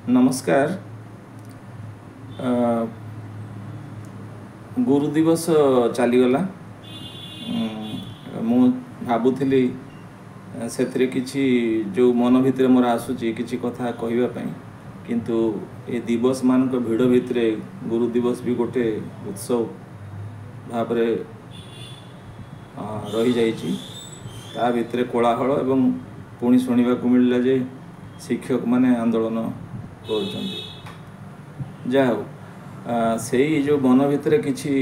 ନମସ୍କାର। ଗୁରୁ ଦିବସ ଚାଲିଗଲା। ମୁଁ ଭାବୁଥିଲି ସେଥିରେ କିଛି ଯେଉଁ ମନ ଭିତରେ ମୋର ଆସୁଛି କିଛି କଥା କହିବା ପାଇଁ, କିନ୍ତୁ ଏ ଦିବସମାନଙ୍କ ଭିଡ଼ ଭିତରେ ଗୁରୁ ଦିବସ ବି ଗୋଟେ ଉତ୍ସବ ଭାବରେ ରହିଯାଇଛି। ତା ଭିତରେ କୋଳାହଳ ଏବଂ ପୁଣି ଶୁଣିବାକୁ ମିଳିଲା ଯେ ଶିକ୍ଷକମାନେ ଆନ୍ଦୋଳନ କରୁଛନ୍ତି। ଯାହା ହଉ, ସେଇ ଯେଉଁ ମନ ଭିତରେ କିଛି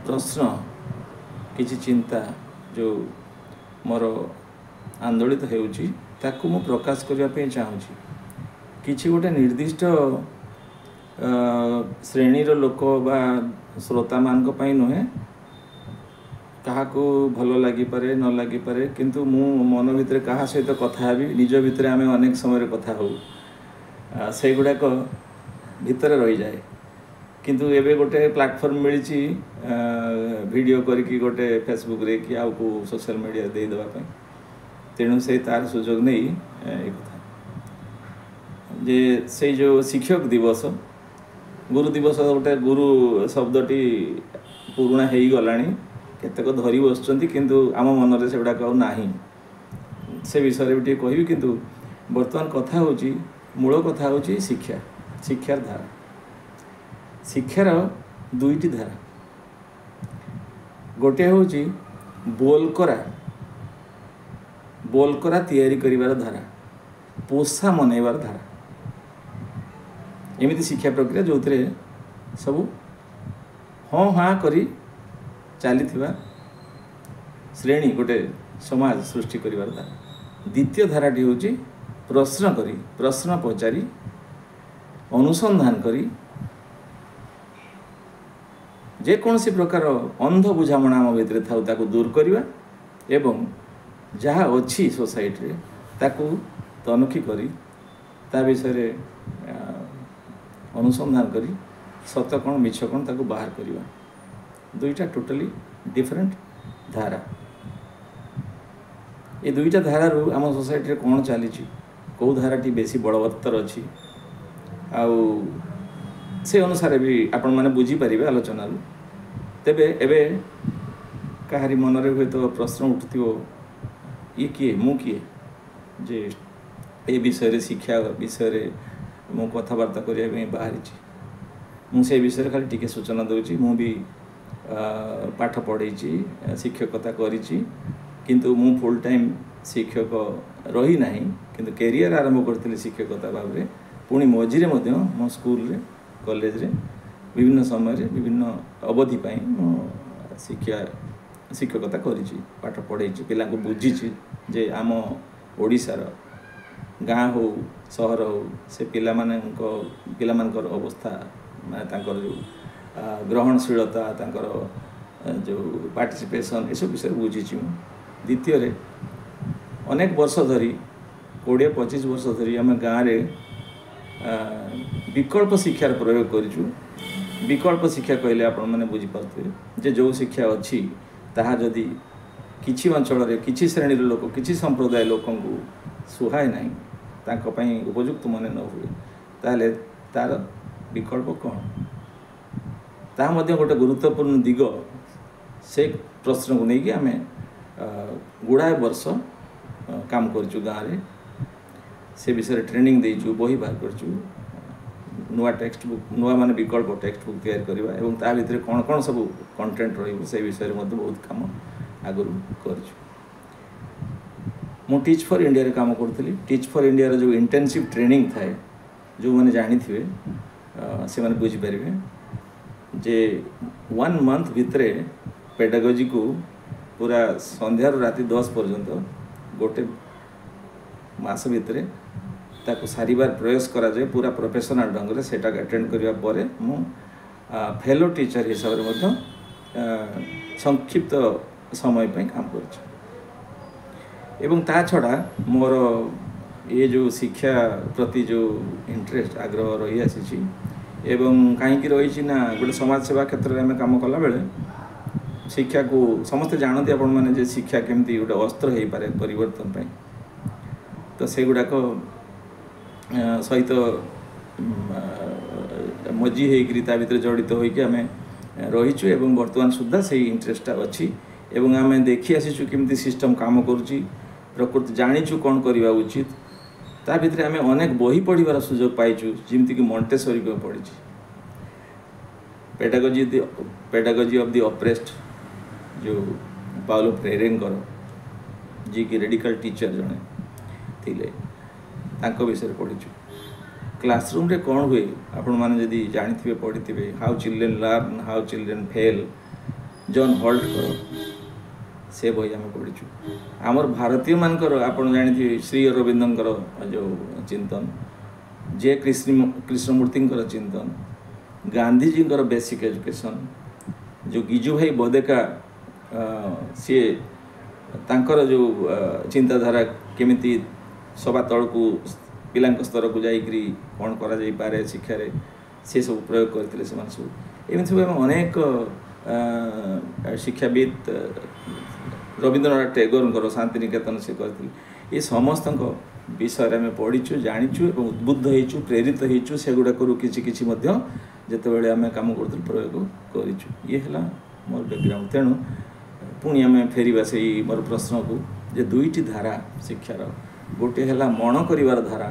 ପ୍ରଶ୍ନ, କିଛି ଚିନ୍ତା ଯେଉଁ ମୋର ଆନ୍ଦୋଳିତ ହେଉଛି, ତାକୁ ମୁଁ ପ୍ରକାଶ କରିବା ପାଇଁ ଚାହୁଁଛି। କିଛି ଗୋଟେ ନିର୍ଦ୍ଦିଷ୍ଟ ଶ୍ରେଣୀର ଲୋକ ବା ଶ୍ରୋତାମାନଙ୍କ ପାଇଁ ନୁହେଁ, କାହାକୁ ଭଲ ଲାଗିପାରେ ନ ଲାଗିପାରେ, କିନ୍ତୁ ମୁଁ ମନ ଭିତରେ କାହା ସହିତ କଥା ହେବି, ନିଜ ଭିତରେ ଆମେ ଅନେକ ସମୟରେ କଥା ହେଉ, ସେଇଗୁଡ଼ାକ ଭିତରେ ରହିଯାଏ। କିନ୍ତୁ ଏବେ ଗୋଟେ ପ୍ଲାଟଫର୍ମ ମିଳିଛି ଭିଡ଼ିଓ କରିକି ଗୋଟେ ଫେସବୁକ୍ରେ କି ଆଉ କେଉଁ ସୋସିଆଲ ମିଡ଼ିଆରେ ଦେଇଦେବା ପାଇଁ, ତେଣୁ ସେଇ ତାର ସୁଯୋଗ ନେଇ ଏ କଥା ଯେ ସେଇ ଯେଉଁ ଶିକ୍ଷକ ଦିବସ, ଗୁରୁ ଦିବସ, ଗୋଟେ ଗୁରୁ ଶବ୍ଦଟି ପୁରୁଣା ହେଇଗଲାଣି, କେତେକ ଧରି ବସୁଛନ୍ତି, କିନ୍ତୁ ଆମ ମନରେ ସେଗୁଡ଼ାକ ଆଉ ନାହିଁ। ସେ ବିଷୟରେ ବି ଟିକେ କହିବି, କିନ୍ତୁ ବର୍ତ୍ତମାନ କଥା ହେଉଛି, ମୂଳ କଥା ହେଉଛି ଶିକ୍ଷା, ଶିକ୍ଷାର ଧାରା। ଶିକ୍ଷାର ଦୁଇଟି ଧାରା, ଗୋଟିଏ ହେଉଛି ବୋଲକରା ତିଆରି କରିବାର ଧାରା, ପୋଷା ମନେଇବାର ଧାରା। ଏମିତି ଶିକ୍ଷା ପ୍ରକ୍ରିୟା ଯେଉଁଥିରେ ସବୁ ହଁ ହାଁ କରି ଚାଲିଥିବା ଶ୍ରେଣୀ, ଗୋଟେ ସମାଜ ସୃଷ୍ଟି କରିବାର ଧାରା। ଦ୍ୱିତୀୟ ଧାରାଟି ହେଉଛି ପ୍ରଶ୍ନ କରି, ପ୍ରଶ୍ନ ପଚାରି, ଅନୁସନ୍ଧାନ କରି, ଯେକୌଣସି ପ୍ରକାର ଅନ୍ଧ ବୁଝାମଣା ଆମ ଭିତରେ ଥାଉ ତାକୁ ଦୂର କରିବା ଏବଂ ଯାହା ଅଛି ସୋସାଇଟିରେ ତାକୁ ତନଖି କରି ତା ବିଷୟରେ ଅନୁସନ୍ଧାନ କରି ସତ କ'ଣ ମିଛ କ'ଣ ତାକୁ ବାହାର କରିବା। ଦୁଇଟା ଟୋଟାଲି ଡିଫରେଣ୍ଟ ଧାରା। ଏ ଦୁଇଟା ଧାରାରୁ ଆମ ସୋସାଇଟିରେ କ'ଣ ଚାଲିଛି, କେଉଁ ଧାରାଟି ବେଶୀ ବଳବତ୍ତର ଅଛି, ଆଉ ସେ ଅନୁସାରେ ବି ଆପଣମାନେ ବୁଝିପାରିବେ ଆଲୋଚନାରୁ। ତେବେ ଏବେ କାହାରି ମନରେ ହୁଏତ ପ୍ରଶ୍ନ ଉଠୁଥିବ, ଇଏ କିଏ, ମୁଁ କିଏ ଯେ ଏ ବିଷୟରେ, ଶିକ୍ଷା ବିଷୟରେ ମୁଁ କଥାବାର୍ତ୍ତା କରିବା ପାଇଁ ବାହାରିଛି। ମୁଁ ସେ ବିଷୟରେ ଖାଲି ଟିକେ ସୂଚନା ଦେଉଛି। ମୁଁ ବି ପାଠ ପଢ଼େଇଛି, ଶିକ୍ଷକତା କରିଛି, କିନ୍ତୁ ମୁଁ ଫୁଲ୍ ଟାଇମ୍ ଶିକ୍ଷକ ରହିନାହିଁ, କିନ୍ତୁ କ୍ୟାରିୟର ଆରମ୍ଭ କରିଥିଲି ଶିକ୍ଷକତା ଭାବରେ। ପୁଣି ମଝିରେ ମଧ୍ୟ ମୋ ସ୍କୁଲରେ, କଲେଜରେ ବିଭିନ୍ନ ସମୟରେ ବିଭିନ୍ନ ଅବଧି ପାଇଁ ମୁଁ ଶିକ୍ଷକତା କରିଛି, ପାଠ ପଢ଼େଇଛି, ପିଲାଙ୍କୁ ବୁଝିଛି ଯେ ଆମ ଓଡ଼ିଶାର ଗାଁ ହଉ ସହର ହଉ, ସେ ପିଲାମାନଙ୍କର ଅବସ୍ଥା, ମାନେ ତାଙ୍କର ଯେଉଁ ଗ୍ରହଣଶୀଳତା, ତାଙ୍କର ଯେଉଁ ପାର୍ଟିସିପେସନ୍, ଏସବୁ ବିଷୟରେ ବୁଝିଛି ମୁଁ। ଦ୍ୱିତୀୟରେ ଅନେକ ବର୍ଷ ଧରି, 20-25 ବର୍ଷ ଧରି ଆମେ ଗାଁରେ ବିକଳ୍ପ ଶିକ୍ଷାର ପ୍ରୟୋଗ କରିଛୁ। ବିକଳ୍ପ ଶିକ୍ଷା କହିଲେ ଆପଣମାନେ ବୁଝିପାରୁଥିବେ ଯେ ଯେଉଁ ଶିକ୍ଷା ଅଛି ତାହା ଯଦି କିଛି ଅଞ୍ଚଳରେ କିଛି ଶ୍ରେଣୀର ଲୋକ, କିଛି ସମ୍ପ୍ରଦାୟ ଲୋକଙ୍କୁ ସୁହାଏ ନାହିଁ, ତାଙ୍କ ପାଇଁ ଉପଯୁକ୍ତ ମନେ ନ ହୁଏ, ତାହେଲେ ତା'ର ବିକଳ୍ପ କ'ଣ, ତାହା ମଧ୍ୟ ଗୋଟେ ଗୁରୁତ୍ୱପୂର୍ଣ୍ଣ ଦିଗ। ସେ ପ୍ରଶ୍ନକୁ ନେଇକି ଆମେ ଗୁଡ଼ାଏ ବର୍ଷ କାମ କରିଛୁ ଗାଁରେ, ସେ ବିଷୟରେ ଟ୍ରେନିଂ ଦେଇଛୁ, ବହି ବାହାର କରିଛୁ, ନୂଆ ଟେକ୍ସଟ ବୁକ୍, ନୂଆ ମାନେ ବିକଳ୍ପ ଟେକ୍ସଟ ବୁକ୍ ତିଆରି କରିବା ଏବଂ ତା ଭିତରେ କ'ଣ କ'ଣ ସବୁ କଣ୍ଟେଣ୍ଟ ରହିବ ସେ ବିଷୟରେ ମଧ୍ୟ ବହୁତ କାମ ଆଗରୁ କରିଛୁ। ମୁଁ ଟିଚ୍ ଫର୍ ଇଣ୍ଡିଆରେ କାମ କରୁଥିଲି। ଟିଚ୍ ଫର୍ ଇଣ୍ଡିଆର ଯେଉଁ ଇଣ୍ଟେନ୍ସିଭ୍ ଟ୍ରେନିଂ ଥାଏ, ଯେଉଁମାନେ ଜାଣିଥିବେ ସେମାନେ ବୁଝିପାରିବେ ଯେ 1 ମନ୍ଥ ଭିତରେ ପେଡାଗୋଜିକୁ ପୁରା ସନ୍ଧ୍ୟାରୁ ରାତି 10 ପର୍ଯ୍ୟନ୍ତ ଗୋଟେ ମାସ ଭିତରେ ତାକୁ ସାରିବାର ପ୍ରୟାସ କରାଯାଏ ପୁରା ପ୍ରଫେସନାଲ୍ ଢଙ୍ଗରେ। ସେଇଟାକୁ ଆଟେଣ୍ଡ କରିବା ପରେ ମୁଁ ଫେଲୋ ଟିଚର୍ ହିସାବରେ ମଧ୍ୟ ସଂକ୍ଷିପ୍ତ ସମୟ ପାଇଁ କାମ କରିଛି। ଏବଂ ତା ଛଡ଼ା ମୋର ଏ ଯେଉଁ ଶିକ୍ଷା ପ୍ରତି ଯେଉଁ ଇଣ୍ଟରେଷ୍ଟ, ଆଗ୍ରହ ରହିଆସିଛି, ଏବଂ କାହିଁକି ରହିଛି ନା ଗୋଟେ ସମାଜ ସେବା କ୍ଷେତ୍ରରେ ଆମେ କାମ କଲାବେଳେ ଶିକ୍ଷାକୁ ସମସ୍ତେ ଜାଣନ୍ତି ଆପଣମାନେ ଯେ ଶିକ୍ଷା କେମିତି ଗୋଟେ ଅସ୍ତ୍ର ହେଇପାରେ ପରିବର୍ତ୍ତନ ପାଇଁ। ତ ସେଗୁଡ଼ାକ ସହିତ ମଜି ହେଇକରି ତା ଭିତରେ ଜଡ଼ିତ ହୋଇକି ଆମେ ରହିଛୁ ଏବଂ ବର୍ତ୍ତମାନ ସୁଦ୍ଧା ସେଇ ଇଣ୍ଟରେଷ୍ଟଟା ଅଛି ଏବଂ ଆମେ ଦେଖି ଆସିଛୁ କେମିତି ସିଷ୍ଟମ୍ କାମ କରୁଛି, ପ୍ରକୃତି ଜାଣିଛୁ କ'ଣ କରିବା ଉଚିତ। ତା ଭିତରେ ଆମେ ଅନେକ ବହି ପଢ଼ିବାର ସୁଯୋଗ ପାଇଛୁ, ଯେମିତିକି ମଣ୍ଟେସରୀକୁ ପଢ଼ିଛି, ପେଡାଗୋଜି ଅଫ୍ the ଅପ୍ରେସ୍ଡ ଯେଉଁ ପାଉଲୋ ଫ୍ରେରେଙ୍କର, ଯିଏକି ରେଡ଼ିକାଲ ଟିଚର ଜଣେ ଥିଲେ, ତାଙ୍କ ବିଷୟରେ ପଢ଼ିଛୁ। କ୍ଲାସରୁମ୍ରେ କ'ଣ ହୁଏ ଆପଣମାନେ ଯଦି ଜାଣିଥିବେ, ପଢ଼ିଥିବେ, how children learn, how children fail, John ହଲ୍ଟଙ୍କର ସେ ବହି ଆମେ ପଢ଼ିଛୁ। ଆମର ଭାରତୀୟମାନଙ୍କର ଆପଣ ଜାଣିଥିବେ ଶ୍ରୀ ଅରବିନ୍ଦଙ୍କର ଯେଉଁ ଚିନ୍ତନ, ଜେ କୃଷ୍ଣମୂର୍ତ୍ତିଙ୍କର ଚିନ୍ତନ, ଗାନ୍ଧିଜୀଙ୍କର ବେସିକ୍ ଏଜୁକେସନ୍, ଯେଉଁ ଗିଜୁଭାଇ ବଦେକା ସିଏ ତାଙ୍କର ଯେଉଁ ଚିନ୍ତାଧାରା କେମିତି ସବା ତଳକୁ ପିଲାଙ୍କ ସ୍ତରକୁ ଯାଇକରି କ'ଣ କରାଯାଇପାରେ ଶିକ୍ଷାରେ, ସେ ସବୁ ପ୍ରୟୋଗ କରିଥିଲେ ସେମାନେ ସବୁ। ଏମିତି ସବୁ ଆମେ ଅନେକ ଶିକ୍ଷାବିତ୍, ରବୀନ୍ଦ୍ରନାଥ ଟେଗୋରଙ୍କର ଶାନ୍ତିନିକେତନ ସେ କରିଥିଲେ, ଏ ସମସ୍ତଙ୍କ ବିଷୟରେ ଆମେ ପଢ଼ିଛୁ, ଜାଣିଛୁ ଏବଂ ଉଦ୍ବୁଦ୍ଧ ହେଇଛୁ, ପ୍ରେରିତ ହେଇଛୁ। ସେଗୁଡ଼ାକରୁ କିଛି କିଛି ମଧ୍ୟ ଯେତେବେଳେ ଆମେ କାମ କରୁଥିଲୁ ପ୍ରୟୋଗ କରିଛୁ। ଇଏ ହେଲା ମୋର ବ୍ୟାକଗ୍ରାଉଣ୍ଡ। ତେଣୁ ପୁଣି ଆମେ ଫେରିବା ସେଇ ମୋର ପ୍ରଶ୍ନକୁ ଯେ ଦୁଇଟି ଧାରା ଶିକ୍ଷାର, ଗୋଟିଏ ହେଲା ମଣ କରିବାର ଧାରା,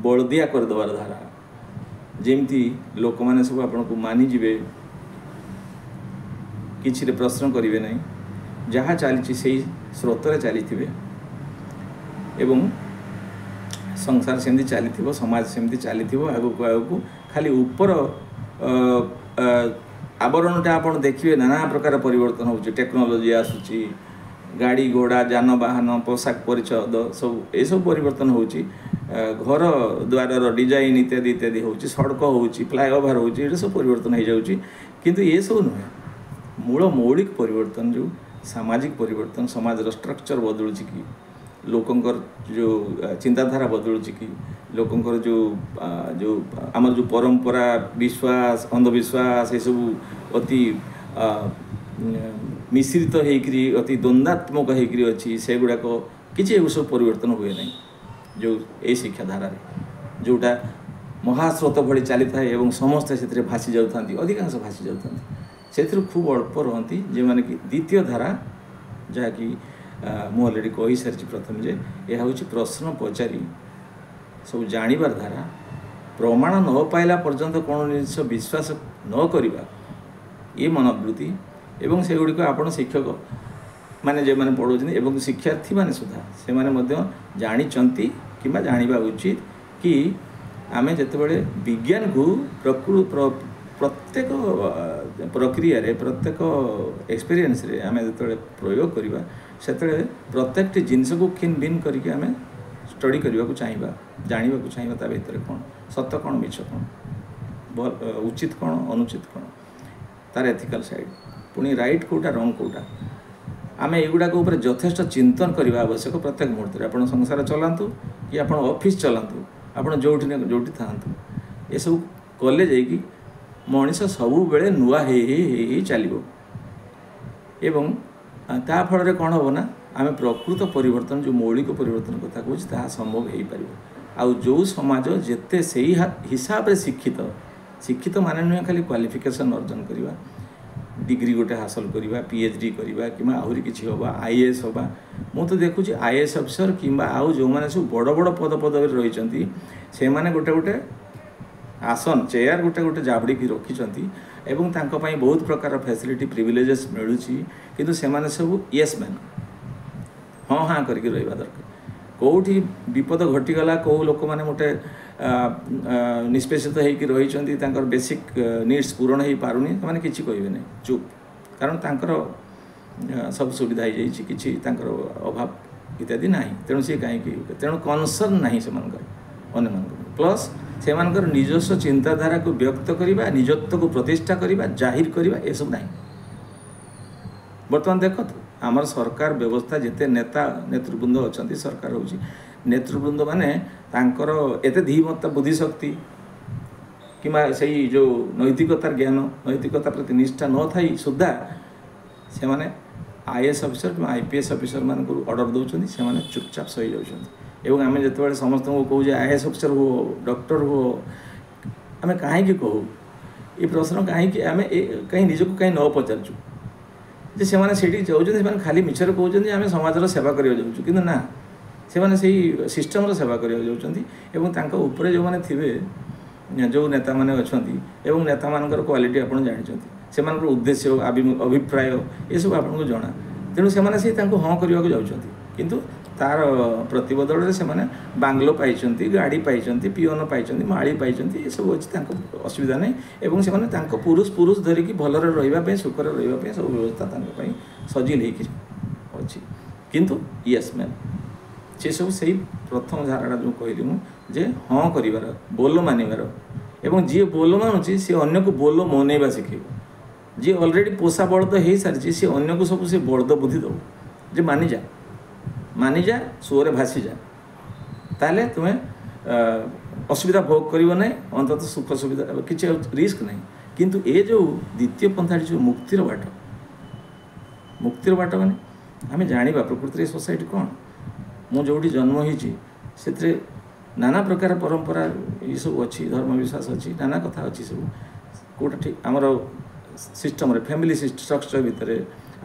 ବଳଦିଆ କରିଦେବାର ଧାରା, ଯେମିତି ଲୋକମାନେ ସବୁ ଆପଣଙ୍କୁ ମାନିଯିବେ, କିଛିରେ ପ୍ରଶ୍ନ କରିବେ ନାହିଁ, ଯାହା ଚାଲିଛି ସେଇ ସ୍ରୋତରେ ଚାଲିଥିବେ ଏବଂ ସଂସାର ସେମିତି ଚାଲିଥିବ, ସମାଜ ସେମିତି ଚାଲିଥିବ ଆଗକୁ ଆଗକୁ। ଖାଲି ଉପର ଆବରଣଟା ଆପଣ ଦେଖିବେ ନାନା ପ୍ରକାର ପରିବର୍ତ୍ତନ ହେଉଛି, ଟେକ୍ନୋଲୋଜି ଆସୁଛି, ଗାଡ଼ି ଘୋଡ଼ା, ଯାନବାହନ, ପୋଷାକ ପରିଚ୍ଛଦ ସବୁ ଏସବୁ ପରିବର୍ତ୍ତନ ହେଉଛି, ଘର ଦ୍ୱାରର ଡିଜାଇନ୍ ଇତ୍ୟାଦି ଇତ୍ୟାଦି ହେଉଛି, ସଡ଼କ ହେଉଛି, ଫ୍ଲାଏଓଭର ହେଉଛି, ଏଇଟା ସବୁ ପରିବର୍ତ୍ତନ ହେଇଯାଉଛି। କିନ୍ତୁ ଏସବୁ ନୁହେଁ, ମୂଳ ମୌଳିକ ପରିବର୍ତ୍ତନ ଯେଉଁ ସାମାଜିକ ପରିବର୍ତ୍ତନ, ସମାଜର ଷ୍ଟ୍ରକ୍ଚର ବଦଳୁଛି କି, ଲୋକଙ୍କର ଯେଉଁ ଚିନ୍ତାଧାରା ବଦଳୁଛି କି, ଲୋକଙ୍କର ଯେଉଁ ଯେଉଁ ଆମର ଯେଉଁ ପରମ୍ପରା, ବିଶ୍ୱାସ, ଅନ୍ଧବିଶ୍ୱାସ ଏସବୁ ଅତି ମିଶ୍ରିତ ହେଇକରି ଅତି ଦ୍ୱନ୍ଦ୍ୱାତ୍ମକ ହେଇକରି ଅଛି, ସେଗୁଡ଼ାକ କିଛି ଏସବୁ ପରିବର୍ତ୍ତନ ହୁଏ ନାହିଁ ଯେଉଁ ଏଇ ଶିକ୍ଷାଧାରାରେ, ଯେଉଁଟା ମହାସ୍ରୋତ ଭଳି ଚାଲିଥାଏ ଏବଂ ସମସ୍ତେ ସେଥିରେ ଭାସି ଯାଉଥାନ୍ତି, ଅଧିକାଂଶ ଭାସି ଯାଉଥାନ୍ତି। ସେଥିରୁ ଖୁବ୍ ଅଳ୍ପ ରହନ୍ତି ଯେଉଁମାନେ କି ଦ୍ୱିତୀୟ ଧାରା, ଯାହାକି ମୁଁ ଅଲରେଡ଼ି କହିସାରିଛି ପ୍ରଥମେ, ଯେ ଏହା ହେଉଛି ପ୍ରଶ୍ନ ପଚାରି ସବୁ ଜାଣିବାର ଧାରା, ପ୍ରମାଣ ନ ପାଇଲା ପର୍ଯ୍ୟନ୍ତ କୌଣସି ଜିନିଷ ବିଶ୍ୱାସ ନ କରିବା, ଏ ମନୋବୃତ୍ତି। ଏବଂ ସେଗୁଡ଼ିକ ଆପଣ ଶିକ୍ଷକ ମାନେ ଯେଉଁମାନେ ପଢ଼ାଉଛନ୍ତି ଏବଂ ଶିକ୍ଷାର୍ଥୀମାନେ ସୁଦ୍ଧା ସେମାନେ ମଧ୍ୟ ଜାଣିଛନ୍ତି କିମ୍ବା ଜାଣିବା ଉଚିତ କି ଆମେ ଯେତେବେଳେ ବିଜ୍ଞାନକୁ ପ୍ରତ୍ୟେକ ପ୍ରକ୍ରିୟାରେ, ପ୍ରତ୍ୟେକ ଏକ୍ସପିରିଏନ୍ସରେ ଆମେ ଯେତେବେଳେ ପ୍ରୟୋଗ କରିବା, ସେତେବେଳେ ପ୍ରତ୍ୟେକଟି ଜିନିଷକୁ ଖିନ୍ ଭିନ୍ କରିକି ଆମେ ଷ୍ଟଡ଼ି କରିବାକୁ ଚାହିଁବା, ଜାଣିବାକୁ ଚାହିଁବା ତା ଭିତରେ କ'ଣ ସତ, କ'ଣ ମିଛ, କ'ଣ ଉଚିତ, କ'ଣ ଅନୁଚିତ, କ'ଣ ତାର ଏଥିକାଲ୍ ସାଇଡ଼୍, ପୁଣି ରାଇଟ୍ କେଉଁଟା, ରଙ୍ଗ କେଉଁଟା। ଆମେ ଏଗୁଡ଼ାକ ଉପରେ ଯଥେଷ୍ଟ ଚିନ୍ତନ କରିବା ଆବଶ୍ୟକ ପ୍ରତ୍ୟେକ ମୁହୂର୍ତ୍ତରେ। ଆପଣ ସଂସାର ଚଲାନ୍ତୁ କି ଆପଣ ଅଫିସ୍ ଚଲାନ୍ତୁ, ଆପଣ ଯେଉଁଠି ନା ଯେଉଁଠି ଥାଆନ୍ତୁ, ଏସବୁ କଲେ ଯାଇକି ମଣିଷ ସବୁବେଳେ ନୂଆ ହେଇ ହେଇ ହେଇ ହେଇ ଚାଲିବ। ଏବଂ ତା ଫଳରେ କ'ଣ ହେବ ନା ଆମେ ପ୍ରକୃତ ପରିବର୍ତ୍ତନ, ଯେଉଁ ମୌଳିକ ପରିବର୍ତ୍ତନ କଥା କହୁଛି, ତାହା ସମ୍ଭବ ହେଇପାରିବ। ଆଉ ଯେଉଁ ସମାଜ ଯେତେ ସେଇ ହିସାବରେ ଶିକ୍ଷିତ, ଶିକ୍ଷିତ ମାନେ ନୁହେଁ ଖାଲି କ୍ୱାଲିଫିକେସନ୍ ଅର୍ଜନ କରିବା, ଡିଗ୍ରୀ ଗୋଟେ ହାସଲ କରିବା, PhD କରିବା କିମ୍ବା ଆହୁରି କିଛି ହେବା, IAS ହେବା। ମୁଁ ତ ଦେଖୁଛି IAS officer କିମ୍ବା ଆଉ ଯେଉଁମାନେ ସବୁ ବଡ଼ ବଡ଼ ପଦପଦବୀରେ ରହିଛନ୍ତି, ସେମାନେ ଗୋଟେ ଗୋଟେ ଆସନ, ଚେୟାର ଗୋଟେ ଗୋଟେ ଜାବୁଡ଼ିକି ରଖିଛନ୍ତି ଏବଂ ତାଙ୍କ ପାଇଁ ବହୁତ ପ୍ରକାର ଫ୍ୟାସିଲିଟି, ପ୍ରିଭିଲେଜେସ୍ ମିଳୁଛି, କିନ୍ତୁ ସେମାନେ ସବୁ ୟେସ୍ ମ୍ୟାନ୍, ହଁ ହଁ କରିକି ରହିବା ଦରକାର। କେଉଁଠି ବିପଦ ଘଟିଗଲା, କେଉଁ ଲୋକମାନେ ଗୋଟେ ନିଷ୍ପେଷିତ ହେଇକି ରହିଛନ୍ତି, ତାଙ୍କର ବେସିକ୍ ନିଡ଼୍ସ ପୂରଣ ହେଇପାରୁନି, ସେମାନେ କିଛି କହିବେ ନାହିଁ, ଚୁପ୍, କାରଣ ତାଙ୍କର ସବୁ ସୁବିଧା ହେଇଯାଇଛି, କିଛି ତାଙ୍କର ଅଭାବ ଇତ୍ୟାଦି ନାହିଁ, ତେଣୁ ସିଏ କାହିଁକି, ତେଣୁ କନସର୍ନ ନାହିଁ ସେମାନଙ୍କର ଅନ୍ୟମାନଙ୍କର। ପ୍ଲସ୍ ସେମାନଙ୍କର ନିଜସ୍ୱ ଚିନ୍ତାଧାରାକୁ ବ୍ୟକ୍ତ କରିବା, ନିଜତ୍ୱକୁ ପ୍ରତିଷ୍ଠା କରିବା, ଜାହିର କରିବା, ଏସବୁ ନାହିଁ। ବର୍ତ୍ତମାନ ଦେଖନ୍ତୁ ଆମର ସରକାର ବ୍ୟବସ୍ଥା, ଯେତେ ନେତା ନେତୃବୃନ୍ଦ ଅଛନ୍ତି, ସରକାର ହେଉଛି ନେତୃବୃନ୍ଦ ମାନେ ତାଙ୍କର ଏତେ ଧୀମତ୍ତା, ବୁଦ୍ଧିଶକ୍ତି କିମ୍ବା ସେଇ ଯେଉଁ ନୈତିକତାର ଜ୍ଞାନ, ନୈତିକତା ପ୍ରତି ନିଷ୍ଠା ନଥାଇ ସୁଦ୍ଧା ସେମାନେ IAS officer କିମ୍ବା IPS ଅଫିସରମାନଙ୍କୁ ଅର୍ଡ଼ର ଦେଉଛନ୍ତି, ସେମାନେ ଚୁପଚାପ ସହିଯାଉଛନ୍ତି। ଏବଂ ଆମେ ଯେତେବେଳେ ସମସ୍ତଙ୍କୁ କହୁ ଯେ ଆଇଏଏସ୍ ଅଫିସର ହୁଅ, ଡକ୍ଟର ହୁଅ, ଆମେ କାହିଁକି କହୁ ଏ ପ୍ରଶ୍ନ? କାହିଁକି ଆମେ କାହିଁ ନିଜକୁ କାହିଁ ନ ପଚାରୁଛୁ ଯେ ସେମାନେ ସେଇଠିକି ଯାଉଛନ୍ତି, ସେମାନେ ଖାଲି ମିଛରେ କହୁଛନ୍ତି ଆମେ ସମାଜର ସେବା କରିବାକୁ ଯାଉଛୁ, କିନ୍ତୁ ନା, ସେମାନେ ସେଇ ସିଷ୍ଟମର ସେବା କରିବାକୁ ଯାଉଛନ୍ତି। ଏବଂ ତାଙ୍କ ଉପରେ ଯେଉଁମାନେ ଥିବେ, ଯେଉଁ ନେତାମାନେ ଅଛନ୍ତି, ଏବଂ ନେତାମାନଙ୍କର କ୍ୱାଲିଟି ଆପଣ ଜାଣିଛନ୍ତି, ସେମାନଙ୍କର ଉଦ୍ଦେଶ୍ୟ, ଅଭିପ୍ରାୟ ଏସବୁ ଆପଣଙ୍କୁ ଜଣା। ତେଣୁ ସେମାନେ ସେଇ ତାଙ୍କୁ ହଁ କରିବାକୁ ଯାଉଛନ୍ତି, କିନ୍ତୁ ତାର ପ୍ରତିବଦଳରେ ସେମାନେ ବାଙ୍ଗଲୋ ପାଇଛନ୍ତି, ଗାଡ଼ି ପାଇଛନ୍ତି, ପିଅନ ପାଇଛନ୍ତି, ମାଳି ପାଇଛନ୍ତି, ଏସବୁ ଅଛି, ତାଙ୍କ ଅସୁବିଧା ନାହିଁ। ଏବଂ ସେମାନେ ତାଙ୍କ ପୁରୁଷ ପୁରୁଷ ଧରିକି ଭଲରେ ରହିବା ପାଇଁ, ସୁଖରେ ରହିବା ପାଇଁ ସବୁ ବ୍ୟବସ୍ଥା ତାଙ୍କ ପାଇଁ ସଜିଲ ହେଇକି ଅଛି। କିନ୍ତୁ ୟେସ୍ ମ୍ୟାନ୍, ସେସବୁ ସେଇ ପ୍ରଥମ ଧାରାଟା ଯେଉଁ କହିଲି ମୁଁ, ଯେ ହଁ କରିବାର, ବୋଲ ମାନିବାର। ଏବଂ ଯିଏ ବୋଲ ମାନୁଛି ସିଏ ଅନ୍ୟକୁ ବୋଲ ମନେଇବା ଶିଖେଇବ। ଯିଏ ଅଲରେଡ଼ି ପୋଷା ବଳଦ ହେଇସାରିଛି ସିଏ ଅନ୍ୟକୁ ସବୁ ସେ ବଳଦ ବୁଦ୍ଧି ଦେବ ଯେ ମାନିଯା, ମାନିଯା, ସୁଅରେ ଭାସିଯା, ତାହେଲେ ତୁମେ ଅସୁବିଧା ଭୋଗ କରିବ ନାହିଁ, ଅନ୍ତତଃ ସୁଖ ସୁବିଧା କିଛି ରିସ୍କ ନାହିଁ। କିନ୍ତୁ ଏ ଯେଉଁ ଦ୍ୱିତୀୟ ପନ୍ଥାଟି, ଯେଉଁ ମୁକ୍ତିର ବାଟ, ମୁକ୍ତିର ବାଟ ମାନେ ଆମେ ଜାଣିବା ପ୍ରକୃତିରେ ସୋସାଇଟି କ'ଣ। ମୁଁ ଯେଉଁଠି ଜନ୍ମ ହେଇଛି ସେଥିରେ ନାନା ପ୍ରକାର ପରମ୍ପରା ଏସବୁ ଅଛି, ଧର୍ମ ବିଶ୍ୱାସ ଅଛି, ନାନା କଥା ଅଛି, ସବୁ କେଉଁଟା ଠିକ୍ ଆମର ସିଷ୍ଟମରେ, ଫ୍ୟାମିଲି ଷ୍ଟ୍ରକ୍ଚର ଭିତରେ,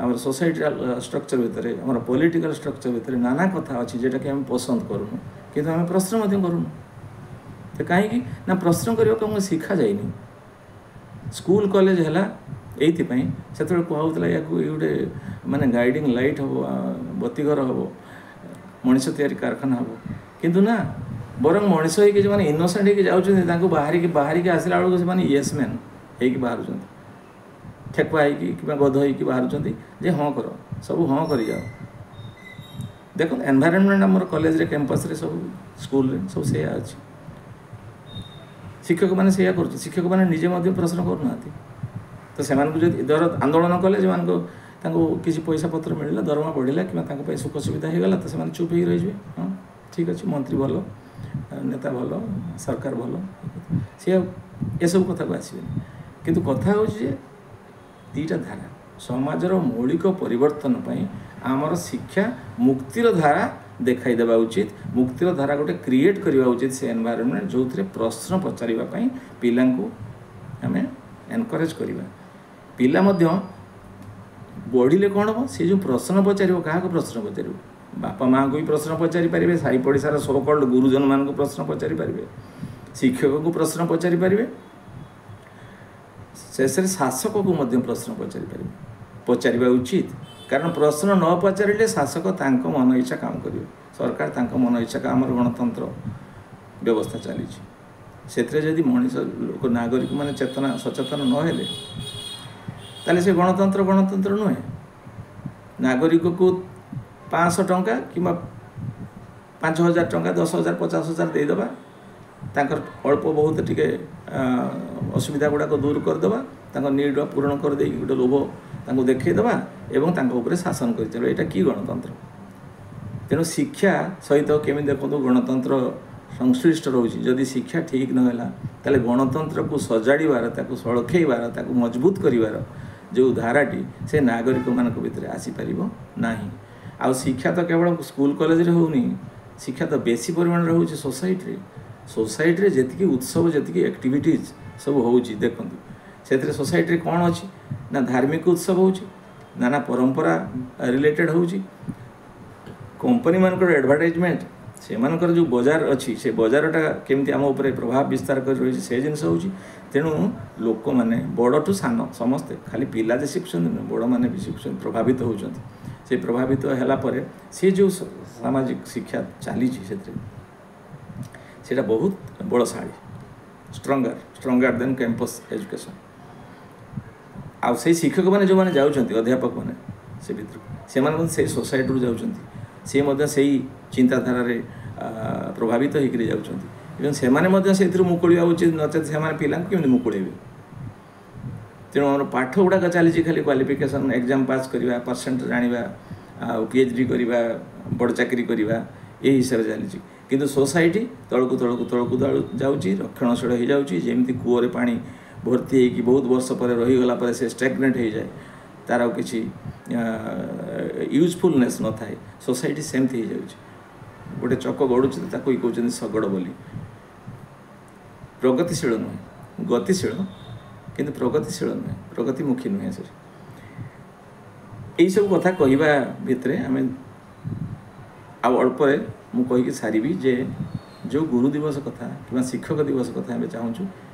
ଆମର ସୋସାଇଟାଲ ଷ୍ଟ୍ରକ୍ଚର ଭିତରେ, ଆମର ପଲିଟିକାଲ ଷ୍ଟ୍ରକ୍ଚର ଭିତରେ ନାନା କଥା ଅଛି ଯେଉଁଟାକି ଆମେ ପସନ୍ଦ କରୁନୁ, କିନ୍ତୁ ଆମେ ପ୍ରଶ୍ନ ମଧ୍ୟ କରୁନୁ। ତ କାହିଁକି ନା ପ୍ରଶ୍ନ କରିବାକୁ ଆମକୁ ଶିଖାଯାଇନି। ସ୍କୁଲ କଲେଜ ହେଲା ଏଇଥିପାଇଁ, ସେତେବେଳେ କୁହାହେଉଥିଲା ୟାକୁ ଏଇ ଗୋଟେ ମାନେ ଗାଇଡ଼ିଂ ଲାଇଟ୍ ହେବ, ବତିଘର ହେବ, ମଣିଷ ତିଆରି କାରଖାନା ହେବ। କିନ୍ତୁ ନା, ବରଂ ମଣିଷ ହେଇକି ଯେଉଁମାନେ ଇନୋସେଣ୍ଟ ହେଇକି ଯାଉଛନ୍ତି, ତାଙ୍କୁ ବାହାରିକି ଆସିଲା ବେଳକୁ ସେମାନେ ୟେସ୍ ମ୍ୟାନ୍ ହେଇକି ବାହାରୁଛନ୍ତି, ଠେକୁଆ ହେଇକି କିମ୍ବା ଗଧ ହେଇକି ବାହାରୁଛନ୍ତି ଯେ ହଁ କର, ସବୁ ହଁ କରିଯାଅ। ଦେଖନ୍ତୁ ଏନଭାଇରନମେଣ୍ଟ ଆମର କଲେଜରେ, କ୍ୟାମ୍ପସରେ, ସବୁ ସ୍କୁଲରେ ସବୁ ସେଇଆ ଅଛି। ଶିକ୍ଷକମାନେ ସେଇଆ କରୁଛନ୍ତି, ଶିକ୍ଷକମାନେ ନିଜେ ମଧ୍ୟ ପ୍ରଶ୍ନ କରୁନାହାନ୍ତି। ତ ସେମାନଙ୍କୁ ଯଦି ଧର ଆନ୍ଦୋଳନ କଲେ, ସେମାନଙ୍କୁ ତାଙ୍କୁ କିଛି ପଇସା ପତ୍ର ମିଳିଲା, ଦରମା ବଢ଼ିଲା, କିମ୍ବା ତାଙ୍କ ପାଇଁ ସୁଖ ସୁବିଧା ହେଇଗଲା, ତ ସେମାନେ ଚୁପ୍ ହେଇକି ରହିଯିବେ। ହଁ ଠିକ୍ ଅଛି, ମନ୍ତ୍ରୀ ଭଲ, ନେତା ଭଲ, ସରକାର ଭଲ, ସିଏ ଏସବୁ କଥାକୁ ଆସିବେନି। କିନ୍ତୁ କଥା ହେଉଛି ଯେ ଦୁଇଟା ଧାରା ସମାଜର ମୌଳିକ ପରିବର୍ତ୍ତନ ପାଇଁ ଆମର ଶିକ୍ଷା ମୁକ୍ତିର ଧାରା ଦେଖାଇ ଦେବା ଉଚିତ। ମୁକ୍ତିର ଧାରା ଗୋଟେ କ୍ରିଏଟ୍ କରିବା ଉଚିତ, ସେ ଏନଭାଇରନମେଣ୍ଟ ଯେଉଁଥିରେ ପ୍ରଶ୍ନ ପଚାରିବା ପାଇଁ ପିଲାଙ୍କୁ ଆମେ ଏନକରେଜ୍ କରିବା। ପିଲା ମଧ୍ୟ ବଢ଼ିଲେ କ'ଣ ହେବ, ସେ ଯେଉଁ ପ୍ରଶ୍ନ ପଚାରିବ, କାହାକୁ ପ୍ରଶ୍ନ ପଚାରିବ? ବାପା ମାଆଙ୍କୁ ବି ପ୍ରଶ୍ନ ପଚାରି ପାରିବେ, ସାହି ପଡ଼ିଶାର ସୋକଲ୍ଡ ଗୁରୁଜନମାନଙ୍କୁ ପ୍ରଶ୍ନ ପଚାରି ପାରିବେ, ଶିକ୍ଷକଙ୍କୁ ପ୍ରଶ୍ନ ପଚାରି ପାରିବେ, ଶେଷରେ ଶାସକକୁ ମଧ୍ୟ ପ୍ରଶ୍ନ ପଚାରି ପାରିବେ, ପଚାରିବା ଉଚିତ। କାରଣ ପ୍ରଶ୍ନ ନ ପଚାରିଲେ ଶାସକ ତାଙ୍କ ମନ ଇଚ୍ଛା କାମ କରିବେ, ସରକାର ତାଙ୍କ ମନ ଇଚ୍ଛା। ଆମର ଗଣତନ୍ତ୍ର ବ୍ୟବସ୍ଥା ଚାଲିଛି, ସେଥିରେ ଯଦି ମଣିଷ ଲୋକ ନାଗରିକମାନେ ଚେତନା ସଚେତନ ନହେଲେ ତାହେଲେ ସେ ଗଣତନ୍ତ୍ର ଗଣତନ୍ତ୍ର ନୁହେଁ। ନାଗରିକକୁ 500 ଟଙ୍କା କିମ୍ବା 5000 ଟଙ୍କା, 10,000, 50,000 ଦେଇଦେବା, ତାଙ୍କର ଅଳ୍ପ ବହୁତ ଟିକେ ଅସୁବିଧା ଗୁଡ଼ାକ ଦୂର କରିଦେବା, ତାଙ୍କ ନିଡ଼ ପୂରଣ କରିଦେଇକି ଗୋଟେ ଲୋଭ ତାଙ୍କୁ ଦେଖେଇଦେବା ଏବଂ ତାଙ୍କ ଉପରେ ଶାସନ କରିଚାଲିବା, ଏଇଟା କି ଗଣତନ୍ତ୍ର? ତେଣୁ ଶିକ୍ଷା ସହିତ କେମିତି ଦେଖନ୍ତୁ ଗଣତନ୍ତ୍ର ସଂଶ୍ଳିଷ୍ଟ ରହୁଛି। ଯଦି ଶିକ୍ଷା ଠିକ୍ ନହେଲା ତାହେଲେ ଗଣତନ୍ତ୍ରକୁ ସଜାଡ଼ିବାର, ତାକୁ ସଳଖେଇବାର, ତାକୁ ମଜବୁତ କରିବାର ଯେଉଁ ଧାରାଟି ସେ ନାଗରିକମାନଙ୍କ ଭିତରେ ଆସିପାରିବ ନାହିଁ। ଆଉ ଶିକ୍ଷା ତ କେବଳ ସ୍କୁଲ କଲେଜରେ ହେଉନି, ଶିକ୍ଷା ତ ବେଶୀ ପରିମାଣରେ ହେଉଛି ସୋସାଇଟିରେ। ସୋସାଇଟିରେ ଯେତିକି ଉତ୍ସବ, ଯେତିକି ଆକ୍ଟିଭିଟିଜ୍ ସବୁ ହେଉଛି ଦେଖନ୍ତୁ, ସେଥିରେ ସୋସାଇଟିରେ କ'ଣ ଅଛି ନା ଧାର୍ମିକ ଉତ୍ସବ ହେଉଛି, ନାନା ପରମ୍ପରା ରିଲେଟେଡ଼ ହେଉଛି, କମ୍ପାନୀମାନଙ୍କର ଆଡ଼ଭର୍ଟାଇଜମେଣ୍ଟ, ସେମାନଙ୍କର ଯେଉଁ ବଜାର ଅଛି ସେ ବଜାରଟା କେମିତି ଆମ ଉପରେ ପ୍ରଭାବ ବିସ୍ତାର କରି ରହିଛି ସେ ଜିନିଷ ହେଉଛି। ତେଣୁ ଲୋକମାନେ ବଡ଼ଠୁ ସାନ ସମସ୍ତେ, ଖାଲି ପିଲା ଯେ ଶିଖୁଛନ୍ତି ନୁହେଁ, ବଡ଼ମାନେ ବି ଶିଖୁଛନ୍ତି, ପ୍ରଭାବିତ ହେଉଛନ୍ତି। ସେ ପ୍ରଭାବିତ ହେଲା ପରେ ସେ ଯେଉଁ ସାମାଜିକ ଶିକ୍ଷା ଚାଲିଛି ସେଥିରେ ସେଇଟା ବହୁତ ବଳଶାଳୀ, ଷ୍ଟ୍ରଙ୍ଗର ଦେନ୍ କ୍ୟାମ୍ପସ୍ ଏଜୁକେସନ୍। ଆଉ ସେଇ ଶିକ୍ଷକମାନେ ଯେଉଁମାନେ ଯାଉଛନ୍ତି, ଅଧ୍ୟାପକମାନେ ସେ ଭିତରକୁ, ସେମାନେ ମଧ୍ୟ ସେଇ ସୋସାଇଟିରୁ ଯାଉଛନ୍ତି, ସିଏ ମଧ୍ୟ ସେଇ ଚିନ୍ତାଧାରାରେ ପ୍ରଭାବିତ ହେଇକରି ଯାଉଛନ୍ତି। ଏବଂ ସେମାନେ ମଧ୍ୟ ସେଇଥିରୁ ମୁକୁଳିବା ଉଚିତ, ନଚେତ୍ ସେମାନେ ପିଲାଙ୍କୁ କେମିତି ମୁକୁଳେଇବେ? ତେଣୁ ଆମର ପାଠ ଗୁଡ଼ାକ ଚାଲିଛି ଖାଲି କ୍ୱାଲିଫିକେସନ୍, ଏକ୍ଜାମ୍ ପାସ୍ କରିବା, ପରସେଣ୍ଟ ଜାଣିବା, ଆଉ PhD କରିବା, ବଡ଼ ଚାକିରି କରିବା, ଏଇ ହିସାବରେ ଚାଲିଛି। କିନ୍ତୁ ସୋସାଇଟି ତଳକୁ ତଳକୁ ତଳକୁ ଯାଉଛି, ରକ୍ଷଣଶୀଳ ହେଇଯାଉଛି। ଯେମିତି କୂଅରେ ପାଣି ଭର୍ତ୍ତି ହେଇକି ବହୁତ ବର୍ଷ ପରେ ରହିଗଲା ପରେ ସେ ଷ୍ଟାଗନେଣ୍ଟ ହେଇଯାଏ, ତାର ଆଉ କିଛି ୟୁଜଫୁଲନେସ୍ ନଥାଏ, ସୋସାଇଟି ସେମିତି ହେଇଯାଉଛି। ଗୋଟେ ଚକ ଗଡ଼ୁଛି ତ ତାକୁ ହିଁ କହୁଛନ୍ତି ଶଗଡ଼ ବୋଲି। ପ୍ରଗତିଶୀଳ ନୁହେଁ, ଗତିଶୀଳ କିନ୍ତୁ ପ୍ରଗତିଶୀଳ ନୁହେଁ, ପ୍ରଗତିମୁଖୀ ନୁହେଁ। ସେ ଏଇସବୁ କଥା କହିବା ଭିତରେ ଆମେ ଆଉ ଅଳ୍ପରେ ମୁଁ କହିକି ସାରିବି ଯେ ଯେଉଁ ଗୁରୁ ଦିବସ କଥା କିମ୍ବା ଶିକ୍ଷକ ଦିବସ କଥା ଆମେ ଚାହୁଁଛୁ,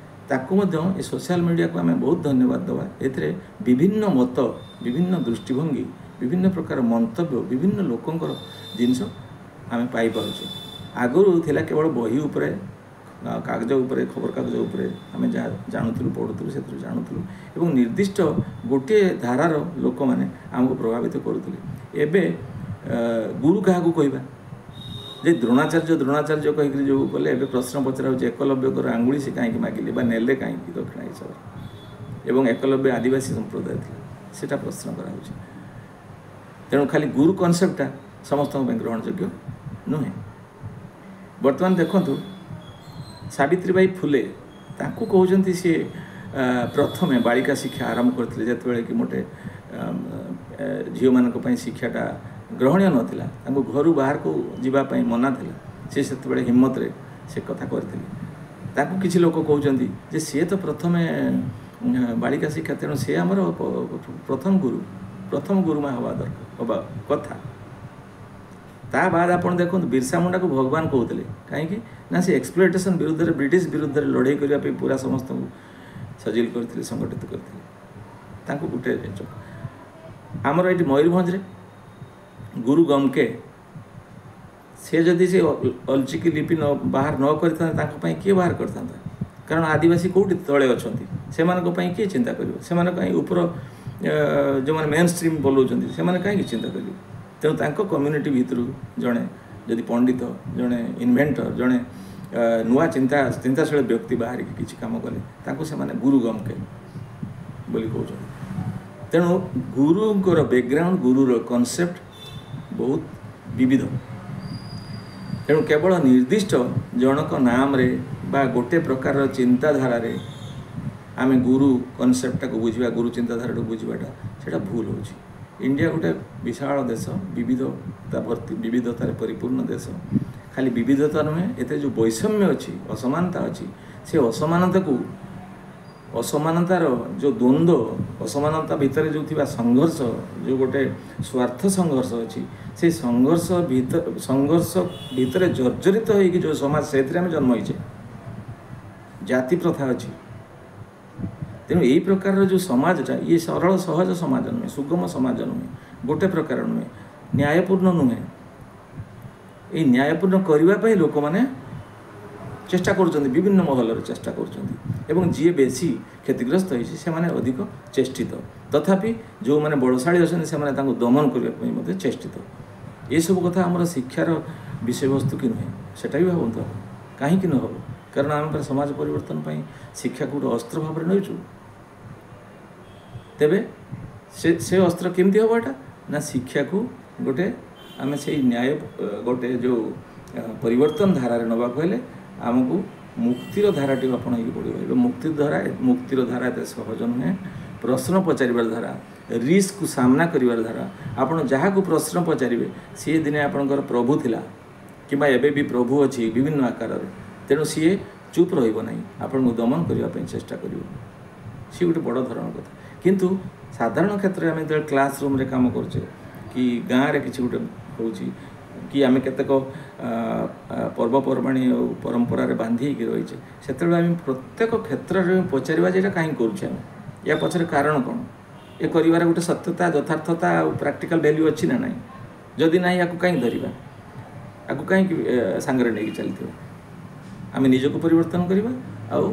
ତାକୁ ମଧ୍ୟ ଏ ସୋସିଆଲ ମିଡ଼ିଆକୁ ଆମେ ବହୁତ ଧନ୍ୟବାଦ ଦେବା। ଏଥିରେ ବିଭିନ୍ନ ମତ, ବିଭିନ୍ନ ଦୃଷ୍ଟିଭଙ୍ଗୀ, ବିଭିନ୍ନ ପ୍ରକାର ମନ୍ତବ୍ୟ, ବିଭିନ୍ନ ଲୋକଙ୍କର ଜିନିଷ ଆମେ ପାଇପାରୁଛେ। ଆଗରୁ ଥିଲା କେବଳ ବହି ଉପରେ, କାଗଜ ଉପରେ, ଖବରକାଗଜ ଉପରେ ଆମେ ଯାହା ଜାଣୁଥିଲୁ, ପଢ଼ୁଥିଲୁ, ସେଥିରୁ ଜାଣୁଥିଲୁ ଏବଂ ନିର୍ଦ୍ଦିଷ୍ଟ ଗୋଟିଏ ଧାରାର ଲୋକମାନେ ଆମକୁ ପ୍ରଭାବିତ କରୁଥିଲେ। ଏବେ ଗୁରୁ କାହାକୁ କହିବା? ଯେ ଦ୍ରୋଣାଚାର୍ଯ୍ୟ କହିକିରି ଯେଉଁ କଲେ, ଏବେ ପ୍ରଶ୍ନ ପଚରା ହେଉଛି ଏକଲବ୍ୟଙ୍କର ଆଙ୍ଗୁଳି ସେ କାହିଁକି ମାଗିଲେ ବା ନେଲେ କାହିଁକି ଦକ୍ଷିଣା ହିସାବରେ, ଏବଂ ଏକଲବ୍ୟ ଆଦିବାସୀ ସମ୍ପ୍ରଦାୟ ଥିଲା, ସେଇଟା ପ୍ରଶ୍ନ କରାହେଉଛି। ତେଣୁ ଖାଲି ଗୁରୁ କନସେପ୍ଟଟା ସମସ୍ତଙ୍କ ପାଇଁ ଗ୍ରହଣଯୋଗ୍ୟ ନୁହେଁ। ବର୍ତ୍ତମାନ ଦେଖନ୍ତୁ ସାବିତ୍ରୀବାଇ ଫୁଲେ, ତାଙ୍କୁ କହୁଛନ୍ତି ସିଏ ପ୍ରଥମେ ବାଳିକା ଶିକ୍ଷା ଆରମ୍ଭ କରିଥିଲେ, ଯେତେବେଳେ କି ମୋଟେ ଝିଅମାନଙ୍କ ପାଇଁ ଶିକ୍ଷାଟା ଗ୍ରହଣୀୟ ନଥିଲା, ତାଙ୍କୁ ଘରୁ ବାହାରକୁ ଯିବା ପାଇଁ ମନା ଥିଲା, ସେ ସେତେବେଳେ ହିମ୍ମତରେ ସେ କଥା କରିଥିଲେ। ତାଙ୍କୁ କିଛି ଲୋକ କହୁଛନ୍ତି ଯେ ସିଏ ତ ପ୍ରଥମେ ବାଳିକା ଶିକ୍ଷା, ତେଣୁ ସିଏ ଆମର ପ୍ରଥମ ଗୁରୁ, ପ୍ରଥମ ଗୁରୁମା ହେବା ଦରକାର, ହେବା କଥା। ତା ବାଦ ଆପଣ ଦେଖନ୍ତୁ ବିର୍ସା ମୁଣ୍ଡାକୁ ଭଗବାନ କହୁଥିଲେ, କାହିଁକି ନା ସେ ଏକ୍ସପ୍ଲୋଇଟେସନ୍ ବିରୁଦ୍ଧରେ, ବ୍ରିଟିଶ ବିରୁଦ୍ଧରେ ଲଢ଼େଇ କରିବା ପାଇଁ ପୁରା ସମସ୍ତଙ୍କୁ ସଜିଲ କରିଥିଲେ, ସଂଗଠିତ କରିଥିଲେ। ତାଙ୍କୁ ଗୋଟେ ଆମର ଏଇଠି ମୟୂରଭଞ୍ଜରେ ଗୁରୁ ଗମକେ, ସେ ଯଦି ସେ ଅଲଚିକି ଲିପି ନ ବାହାର ନ କରିଥାନ୍ତେ, ତାଙ୍କ ପାଇଁ କିଏ ବାହାର କରିଥାନ୍ତା? କାରଣ ଆଦିବାସୀ କେଉଁଠି ତଳେ ଅଛନ୍ତି, ସେମାନଙ୍କ ପାଇଁ କିଏ ଚିନ୍ତା କରିବ? ସେମାନେ କାହିଁ ଉପର ଯେଉଁମାନେ ମେନ୍ ଷ୍ଟ୍ରିମ୍ ବୋଲାଉଛନ୍ତି, ସେମାନେ କାହିଁକି ଚିନ୍ତା କରିବେ? ତେଣୁ ତାଙ୍କ କମ୍ୟୁନିଟି ଭିତରୁ ଜଣେ ଯଦି ପଣ୍ଡିତ, ଜଣେ ଇନଭେଣ୍ଟର, ଜଣେ ନୂଆ ଚିନ୍ତାଶୀଳ ବ୍ୟକ୍ତି ବାହାରିକି କିଛି କାମ କଲେ, ତାଙ୍କୁ ସେମାନେ ଗୁରୁ ଗମକେ ବୋଲି କହୁଛନ୍ତି। ତେଣୁ ଗୁରୁଙ୍କର ବ୍ୟାକଗ୍ରାଉଣ୍ଡ, ଗୁରୁର କନସେପ୍ଟ ବହୁତ ବିବିଧ। ତେଣୁ କେବଳ ନିର୍ଦ୍ଦିଷ୍ଟ ଜଣକ ନାମରେ ବା ଗୋଟେ ପ୍ରକାରର ଚିନ୍ତାଧାରାରେ ଆମେ ଗୁରୁ କନସେପ୍ଟଟାକୁ ବୁଝିବା, ଗୁରୁ ଚିନ୍ତାଧାରାଟାକୁ ବୁଝିବାଟା ସେଇଟା ଭୁଲ ହେଉଛି। ଇଣ୍ଡିଆ ଗୋଟେ ବିଶାଳ ଦେଶ, ବିବିଧତା ଭର୍ତ୍ତି, ବିବିଧତାରେ ପରିପୂର୍ଣ୍ଣ ଦେଶ। ଖାଲି ବିବିଧତା ନୁହେଁ, ଏଥିରେ ଯେଉଁ ବୈଷମ୍ୟ ଅଛି, ଅସମାନତା ଅଛି, ସେ ଅସମାନତାକୁ, ଅସମାନତାର ଯେଉଁ ଦ୍ୱନ୍ଦ୍ୱ, ଅସମାନତା ଭିତରେ ଯେଉଁ ଥିବା ସଂଘର୍ଷ, ଯେଉଁ ଗୋଟେ ସ୍ୱାର୍ଥ ସଂଘର୍ଷ ଅଛି, ସେଇ ସଂଘର୍ଷ ଭିତରେ ଜର୍ଜରିତ ହେଇକି ଯେଉଁ ସମାଜ, ସେଥିରେ ଆମେ ଜନ୍ମ ହେଇଛେ। ଜାତି ପ୍ରଥା ଅଛି। ତେଣୁ ଏଇ ପ୍ରକାରର ଯେଉଁ ସମାଜଟା, ଇଏ ସରଳ ସହଜ ସମାଜ ନୁହେଁ, ସୁଗମ ସମାଜ ନୁହେଁ, ଗୋଟେ ପ୍ରକାର ନୁହେଁ, ନ୍ୟାୟପୂର୍ଣ୍ଣ ନୁହେଁ। ଏଇ ନ୍ୟାୟପୂର୍ଣ୍ଣ କରିବା ପାଇଁ ଲୋକମାନେ ଚେଷ୍ଟା କରୁଛନ୍ତି, ବିଭିନ୍ନ ମହଲରେ ଚେଷ୍ଟା କରୁଛନ୍ତି, ଏବଂ ଯିଏ ବେଶୀ କ୍ଷତିଗ୍ରସ୍ତ ହେଇଛି ସେମାନେ ଅଧିକ ଚେଷ୍ଟିତ। ତଥାପି ଯେଉଁମାନେ ବଳଶାଳୀ ଅଛନ୍ତି ସେମାନେ ତାଙ୍କୁ ଦମନ କରିବା ପାଇଁ ମଧ୍ୟ ଚେଷ୍ଟିତ। ଏସବୁ କଥା ଆମର ଶିକ୍ଷାର ବିଷୟବସ୍ତୁ କି ନୁହେଁ, ସେଟା ବି ଭାବନ୍ତୁ ଆପଣ। କାହିଁକି ନ ହେବ? କାରଣ ଆମେ ପରା ସମାଜ ପରିବର୍ତ୍ତନ ପାଇଁ ଶିକ୍ଷାକୁ ଗୋଟେ ଅସ୍ତ୍ର ଭାବରେ ନେଉଛୁ। ତେବେ ସେ ଅସ୍ତ୍ର କେମିତି ହେବ ଏଇଟା? ନା ଶିକ୍ଷାକୁ ଗୋଟେ ଆମେ ସେଇ ନ୍ୟାୟ ଗୋଟେ ଯେଉଁ ପରିବର୍ତ୍ତନ ଧାରାରେ ନେବାକୁ ହେଲେ ଆମକୁ ମୁକ୍ତିର ଧାରାଟିକୁ ଆପଣେଇକି ପଡ଼ିବ। ଏବେ ମୁକ୍ତିର ଧାରା ଏତେ ସହଜ ନୁହେଁ। ପ୍ରଶ୍ନ ପଚାରିବାର ଧାରା, ରିସ୍କକୁ ସାମ୍ନା କରିବାର ଧାରା। ଆପଣ ଯାହାକୁ ପ୍ରଶ୍ନ ପଚାରିବେ ସିଏ ଦିନେ ଆପଣଙ୍କର ପ୍ରଭୁ ଥିଲା କିମ୍ବା ଏବେ ବି ପ୍ରଭୁ ଅଛି ବିଭିନ୍ନ ଆକାରରେ, ତେଣୁ ସିଏ ଚୁପ୍ ରହିବ ନାହିଁ, ଆପଣଙ୍କୁ ଦମନ କରିବା ପାଇଁ ଚେଷ୍ଟା କରିବ। ସିଏ ଗୋଟେ ବଡ଼ ଧରଣର କଥା। କିନ୍ତୁ ସାଧାରଣ କ୍ଷେତ୍ରରେ ଆମେ ଯେତେବେଳେ କ୍ଲାସ୍ ରୁମ୍ରେ କାମ କରୁଛେ କି ଗାଁରେ କିଛି ଗୋଟେ ହେଉଛି କି ଆମେ କେତେକ ପର୍ବପର୍ବାଣୀ ଆଉ ପରମ୍ପରାରେ ବାନ୍ଧି ହେଇକି ରହିଛେ, ସେତେବେଳେ ଆମେ ପ୍ରତ୍ୟେକ କ୍ଷେତ୍ରରେ ପଚାରିବା ଯେ ଏଇଟା କାହିଁକି କରୁଛେ ଆମେ, ୟା ପଛରେ କାରଣ କ'ଣ, ଏ କରିବାର ଗୋଟେ ସତ୍ୟତା, ଯଥାର୍ଥତା ଆଉ ପ୍ରାକ୍ଟିକାଲ ଭ୍ୟାଲ୍ୟୁ ଅଛି ନା ନାହିଁ? ଯଦି ନାହିଁ, ୟାକୁ କାହିଁକି ଧରିବା, ୟାକୁ କାହିଁକି ସାଙ୍ଗରେ ନେଇକି ଚାଲିଥିବା? ଆମେ ନିଜକୁ ପରିବର୍ତ୍ତନ କରିବା ଆଉ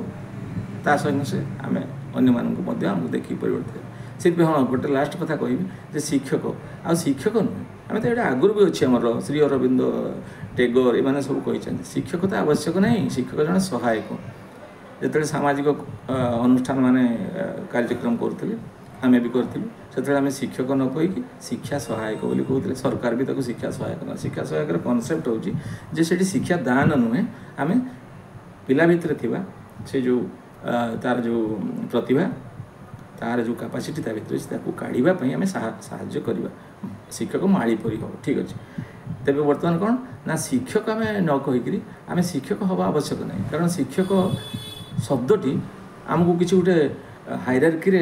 ତା ସଙ୍ଗେ ସଙ୍ଗେ ଆମେ ଅନ୍ୟମାନଙ୍କୁ ମଧ୍ୟ ଆମକୁ ଦେଖିକି ପରିବର୍ତ୍ତନ କରିବା। ସେଥିପାଇଁ ହଁ, ଗୋଟେ ଲାଷ୍ଟ କଥା କହିବି ଯେ ଶିକ୍ଷକ ଆଉ ଶିକ୍ଷକ ନୁହେଁ, ଆମେ ତ ଏଇଟା ଆଗରୁ ବି ଅଛି, ଆମର ଶ୍ରୀ ଅରବିନ୍ଦ, ଟେଗୋର ଏମାନେ ସବୁ କହିଛନ୍ତି ଶିକ୍ଷକ ତ ଆବଶ୍ୟକ ନାହିଁ, ଶିକ୍ଷକ ଜଣେ ସହାୟକ। ଯେତେବେଳେ ସାମାଜିକ ଅନୁଷ୍ଠାନ ମାନେ କାର୍ଯ୍ୟକ୍ରମ କରୁଥିଲେ, ଆମେ ବି କରିଥିଲୁ, ସେତେବେଳେ ଆମେ ଶିକ୍ଷକ ନ କହିକି ଶିକ୍ଷା ସହାୟକ ବୋଲି କହୁଥିଲେ। ସରକାର ବି ତାକୁ ଶିକ୍ଷା ସହାୟକ ନା, ଶିକ୍ଷା ସହାୟକର କନସେପ୍ଟ ହେଉଛି ଯେ ସେଠି ଶିକ୍ଷା ଦାନ ନୁହେଁ, ଆମେ ପିଲା ଭିତରେ ଥିବା ସେ ଯେଉଁ ତାର ଯେଉଁ ପ୍ରତିଭା, ତାର ଯେଉଁ କାପାସିଟି ତା ଭିତରେ ଅଛି, ତାକୁ କାଢ଼ିବା ପାଇଁ ଆମେ ସାହାଯ୍ୟ କରିବା। ଶିକ୍ଷକ ମାଳି ପରି ହେବ, ଠିକ୍ ଅଛି। ତେବେ ବର୍ତ୍ତମାନ କ'ଣ ନା ଶିକ୍ଷକ ଆମେ ନ କହିକିରି ଆମେ ଶିକ୍ଷକ ହେବା ଆବଶ୍ୟକ ନାହିଁ, କାରଣ ଶିକ୍ଷକ ଶବ୍ଦଟି ଆମକୁ କିଛି ଗୋଟେ ହାଇରାର୍କିରେ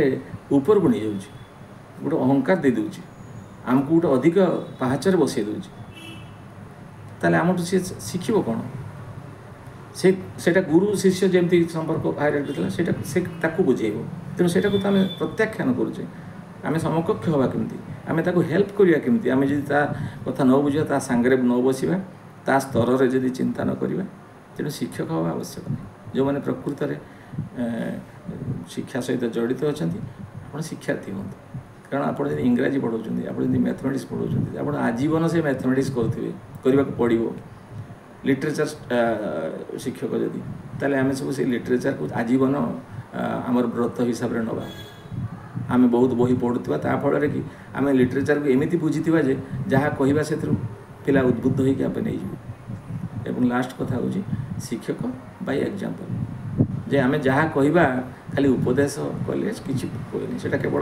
ଉପରକୁ ନେଇଯାଉଛି, ଗୋଟେ ଅହଙ୍କାର ଦେଇଦେଉଛି, ଆମକୁ ଗୋଟେ ଅଧିକ ପାହାଚରେ ବସେଇ ଦେଉଛି। ତାହେଲେ ଆମଠୁ ସିଏ ଶିଖିବ କ'ଣ? ସେ ସେଇଟା ଗୁରୁ ଶିଷ୍ୟ ଯେମିତି ସମ୍ପର୍କ ହାଇରାର୍କି ଥିଲା, ସେଇଟା ସେ ତାକୁ ବୁଝେଇବ। ତେଣୁ ସେଇଟାକୁ ତ ଆମେ ପ୍ରତ୍ୟାଖ୍ୟାନ କରୁଛେ। ଆମେ ସମକକ୍ଷ ହେବା କେମିତି? ଆମେ ତାକୁ ହେଲ୍ପ କରିବା କେମିତି? ଆମେ ଯଦି ତା କଥା ନ ବୁଝିବା, ତା ସାଙ୍ଗରେ ନ ବସିବା, ତା ସ୍ତରରେ ଯଦି ଚିନ୍ତା ନ କରିବା, ତେଣୁ ଶିକ୍ଷକ ହେବା ଆବଶ୍ୟକ ନାହିଁ। ଯେଉଁମାନେ ପ୍ରକୃତରେ ଶିକ୍ଷା ସହିତ ଜଡ଼ିତ ଅଛନ୍ତି, ଆପଣ ଶିକ୍ଷାର୍ଥୀ ହୁଅନ୍ତୁ। କାରଣ ଆପଣ ଯଦି ଇଂରାଜୀ ପଢ଼ାଉଛନ୍ତି, ଆପଣ ଯଦି ମ୍ୟାଥମେଟିକ୍ସ ପଢ଼ାଉଛନ୍ତି, ଆପଣ ଆଜୀବନ ସେ ମ୍ୟାଥମେଟିକ୍ସ କରୁଥିବେ, କରିବାକୁ ପଡ଼ିବ। ଲିଟରେଚର୍ ଶିକ୍ଷକ ଯଦି, ତାହେଲେ ଆମେ ସବୁ ସେଇ ଲିଟରେଚର୍କୁ ଆଜୀବନ ଆମର ବ୍ରତ ହିସାବରେ ନେବା। ଆମେ ବହୁତ ବହି ପଢ଼ୁଥିବା, ତା ଫଳରେ କି ଆମେ ଲିଟରେଚର୍କୁ ଏମିତି ବୁଝିଥିବା ଯେ ଯାହା କହିବା ସେଥିରୁ ପିଲା ଉଦ୍ବୁଦ୍ଧ ହେଇକି ଆପେ ନେଇଯିବେ। ଏବଂ ଲାଷ୍ଟ କଥା ହେଉଛି ଶିକ୍ଷକ ବାଇ ଏକ୍ଜାମ୍ପଲ୍, ଯେ ଆମେ ଯାହା କହିବା ଖାଲି ଉପଦେଶ କଲେ କିଛି ହୁଏନି। ସେଇଟା କେବଳ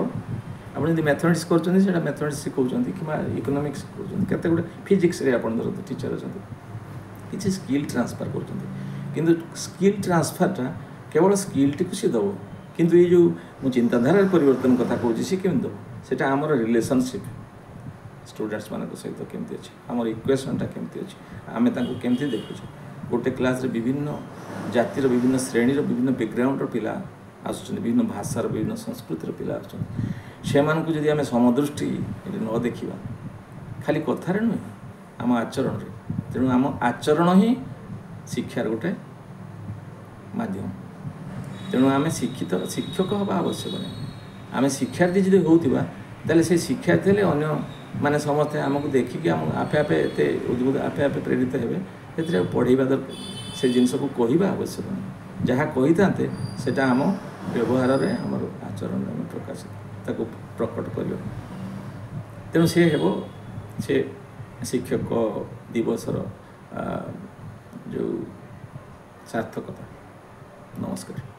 ଆପଣ ଯଦି ମ୍ୟାଥମେଟିକ୍ସ କରୁଛନ୍ତି, ସେଇଟା ମ୍ୟାଥମେଟିକ୍ସ ଶିଖାଉଛନ୍ତି, କିମ୍ବା ଇକୋନୋମିକ୍ସ ଶିଖାଉଛନ୍ତି, କେତେ ଗୁଡ଼ିଏ ଫିଜିକ୍ସରେ ଆପଣ ଧରନ୍ତୁ ଟିଚର୍ ଅଛନ୍ତି, କିଛି ସ୍କିଲ୍ ଟ୍ରାନ୍ସଫର୍ କରୁଛନ୍ତି। କିନ୍ତୁ ସ୍କିଲ୍ ଟ୍ରାନ୍ସଫର୍ଟା କେବଳ ସ୍କିଲ୍ଟିକୁ ସିଏ ଦେବ, କିନ୍ତୁ ଏଇ ଯେଉଁ ମୁଁ ଚିନ୍ତାଧାରାର ପରିବର୍ତ୍ତନ କଥା କହୁଛି, ସେ କେମିତି ଦେବ? ସେଇଟା ଆମର ରିଲେସନସିପ୍ ଷ୍ଟୁଡେଣ୍ଟସ୍ମାନଙ୍କ ସହିତ କେମିତି ଅଛି, ଆମର ଇକ୍ୱେସନ୍ଟା କେମିତି ଅଛି, ଆମେ ତାଙ୍କୁ କେମିତି ଦେଖୁଛେ। ଗୋଟେ କ୍ଲାସ୍ରେ ବିଭିନ୍ନ ଜାତିର, ବିଭିନ୍ନ ଶ୍ରେଣୀର, ବିଭିନ୍ନ ବ୍ୟାକଗ୍ରାଉଣ୍ଡର ପିଲା ଆସୁଛନ୍ତି, ବିଭିନ୍ନ ଭାଷାର, ବିଭିନ୍ନ ସଂସ୍କୃତିର ପିଲା ଆସୁଛନ୍ତି। ସେମାନଙ୍କୁ ଯଦି ଆମେ ସମଦୃଷ୍ଟି ନ ଦେଖିବା, ଖାଲି କଥାରେ ନୁହେଁ, ଆମ ଆଚରଣରେ, ତେଣୁ ଆମ ଆଚରଣ ହିଁ ଶିକ୍ଷାର ଗୋଟେ ମାଧ୍ୟମ। ତେଣୁ ଆମେ ଶିକ୍ଷିତ ଶିକ୍ଷକ ହେବା ଆବଶ୍ୟକ ନାହିଁ। ଆମେ ଶିକ୍ଷାର୍ଥୀ ଯଦି ହେଉଥିବା, ତାହେଲେ ସେ ଶିକ୍ଷାର୍ଥୀ ହେଲେ ଅନ୍ୟ ମାନେ ସମସ୍ତେ ଆମକୁ ଦେଖିକି ଆମ ଆପେ ଆପେ ଏତେ ଉଦ୍ବୁଦ୍ଧ, ଆପେ ଆପେ ପ୍ରେରିତ ହେବେ। ସେଥିରେ ଆଉ ପଢ଼େଇବା ଦରକାର, ସେ ଜିନିଷକୁ କହିବା ଆବଶ୍ୟକ ନାହିଁ। ଯାହା କହିଥାନ୍ତେ ସେଇଟା ଆମ ବ୍ୟବହାରରେ, ଆମର ଆଚରଣରେ ଆମେ ପ୍ରକାଶ ତାକୁ ପ୍ରକଟ କରିବା। ତେଣୁ ସେ ହେବ ସେ ଶିକ୍ଷକ ଦିବସର ଯେଉଁ ସାର୍ଥକତା। ନମସ୍କାର।